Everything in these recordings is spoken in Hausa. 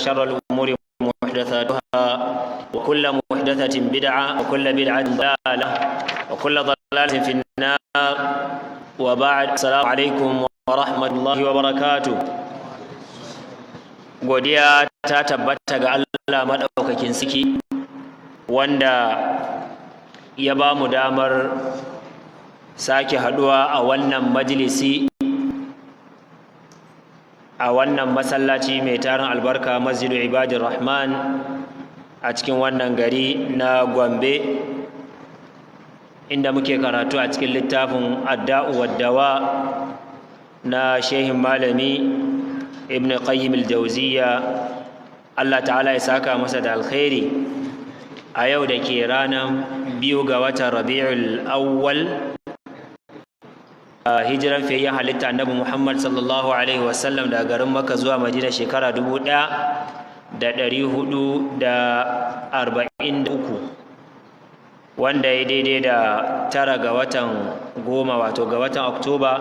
شر الأمور محدثاتها، وكل محدثة بدعة، وكل بدعة ضلالة، وكل ضلالة في النار. وبعد، السلام عليكم ورحمة الله وبركاته. Godiya ta tabbata ga Allah maɗaukakin sarki, wanda ya ba mu damar sake haɗuwa a wannan majalisi, a wannan masallaci mai tarin albarka, Masjidu Ibadur Rahman, a cikin wannan gari na Gombe, inda muke karatu a cikin littafin Adda'u Waddawa na shehin malami Ibn Qayyim al-Jawziyya, Allah ta'ala ya saka masa da alkhairi. A yau da ke ranar 2 ga watan Rabi'ul Awwal, hijiran fiyayyen halitta Annabi Muhammad sallallahu alaihi wasallam daga garin Makka zuwa Madina shekara 1443, wanda ya daidai da 9 ga watan 10, wato ga watan Oktoba,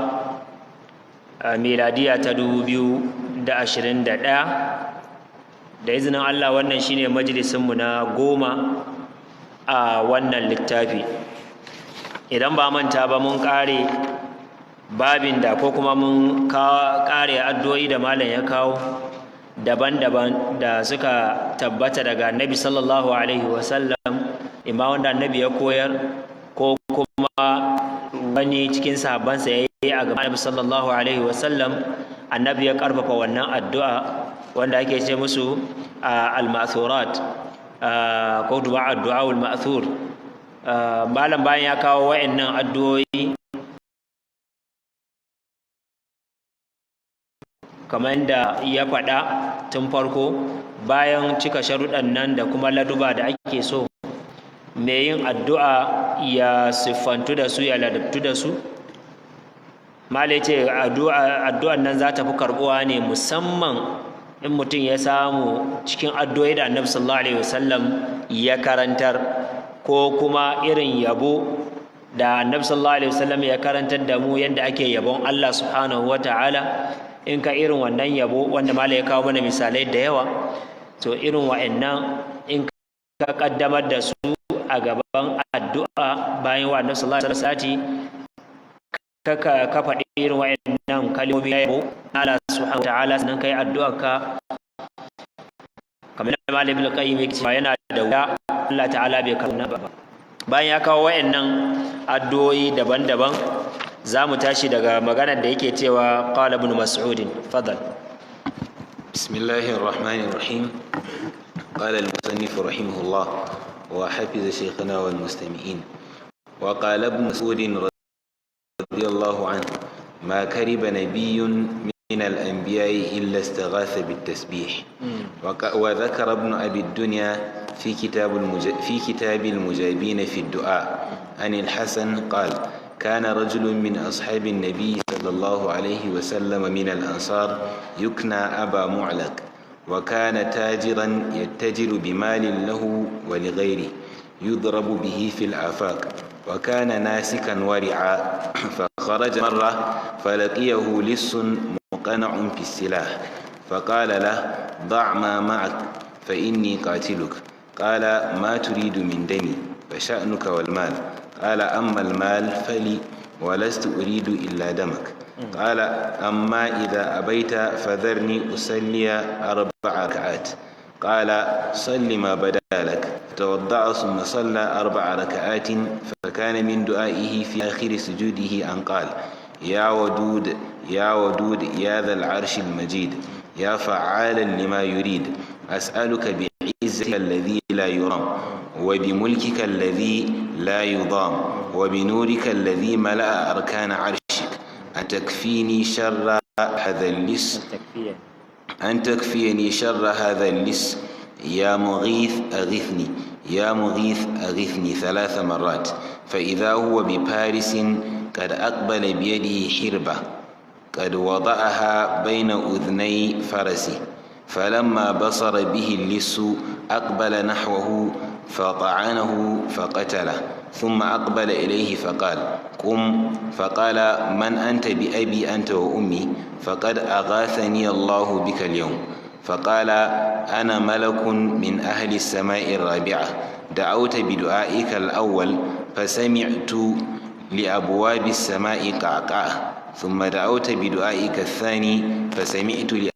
miladiya ta 2021. Da izinin Allah, wannan shine majalisinmu na 10 a wannan littafi. Idan ba manta ba, mun ƙare babin da, ko kuma mun ƙare addu'o'i da malam ya kawo daban-daban da suka tabbata daga Annabi sallallahu alaihi wasallam, imma wanda Annabi ya koyar ko kuma wani cikin sahabbansa ya yi a gaban Annabi sallallahu alaihi wasallam, Annabi ya karfafa wannan addu'a, wanda ake ce musu al-ma'thurat ko du'a, addu'a al-ma'thur. Malam bayan ya kawo wa'annan addu'o'i, kamar yadda ya faɗa tun farko, bayan cika sharuɗan nan da kuma laduba da ake so mai yin addu'a ya siffantu da su, ya ladabtu da su, Malai ce addu'an nan za ta fi karɓuwa ne musamman in mutum ya samu cikin addu'o'i da Annabi sallallahu alaihi wasallam ya karantar, ko kuma irin yabo da Annabi sallallahu alaihi wasallam ya karantar da mu yadda ake yabon Allah subhanahu wata'ala. In ka irin wannan yabo wanda Malai ya kawo mana misalai da yawa, to irin wa'annan in ka kaddamar da su a gaban addu'a, bayan wa Annabi sallallahu alaihi wasallam, ka faɗi irin wa'annan kalmomi na yabo Allah subhanahu wata'ala, sannan kai addu'ar ka, kamar da Malam Ibn Qayyim yake cewa yana da wuya Allah ta'ala bai karɓa ba. Bayan ya kawo wa'annan addu'o'i daban-daban, za mu tashi daga maganar da yake cewa qala Ibn Mas'ud. Fadal. بسم الله الرحمن الرحيم. قال المصنف رحمه الله وحفظ شيخنا والمستمعين: وقال ابن مسعود رضي الله عنه: ما كرب نبي من الأنبياء إلا استغاث بالتسبيح. وذكر ابن أبي الدنيا في كتاب المجابين في الدعاء عن الحسن قال: كان رجل من أصحاب النبي صلى الله عليه وسلم من الأنصار يكنى أبا معلق، وكان تاجرا يتجر بمال له ولغيره يضرب به في الآفاق، وكان ناسكا ورعا، فخرج مرة فلقيه لص مقنع في السلاح، فقال له: ضع ما معك فإني قاتلك. قال: ما تريد من دمي؟ فشأنك والمال. قال: أما المال فلي، ولست أريد إلا دمك. قال: أما إذا أبيت فذرني أصلي أربع ركعات. قال: صل ما بدا لك. توضأ ثم صلى أربع ركعات، فكان من دعائه في آخر سجوده أن قال: يا ودود، يا ودود، يا ذا العرش المجيد، يا فعالا لما يريد، أسألك بعزتك الذي لا يرام، وبملكك الذي لا يضام، وبنورك الذي ملأ أركان عرشك، أن تكفيني شر هذا اللص، أن تكفيني شر هذا اللص. يا مغيث أغثني، يا مغيث أغثني، ثلاث مرات. فإذا هو بفارس قد أقبل بيده حربة قد وضعها بين أذني فرسه، فلما بصر به اللص أقبل نحوه فطعنه فقتله، ثم أقبل إليه فقال: قم. فقال: من أنت بأبي أنت وأمي؟ فقد أغاثني الله بك اليوم. فقال: أنا ملك من أهل السماء الرابعة، دعوت بدعائك الأول فسمعت لأبواب السماء قعقعة، ثم دعوت بدعائك الثاني فسمعت.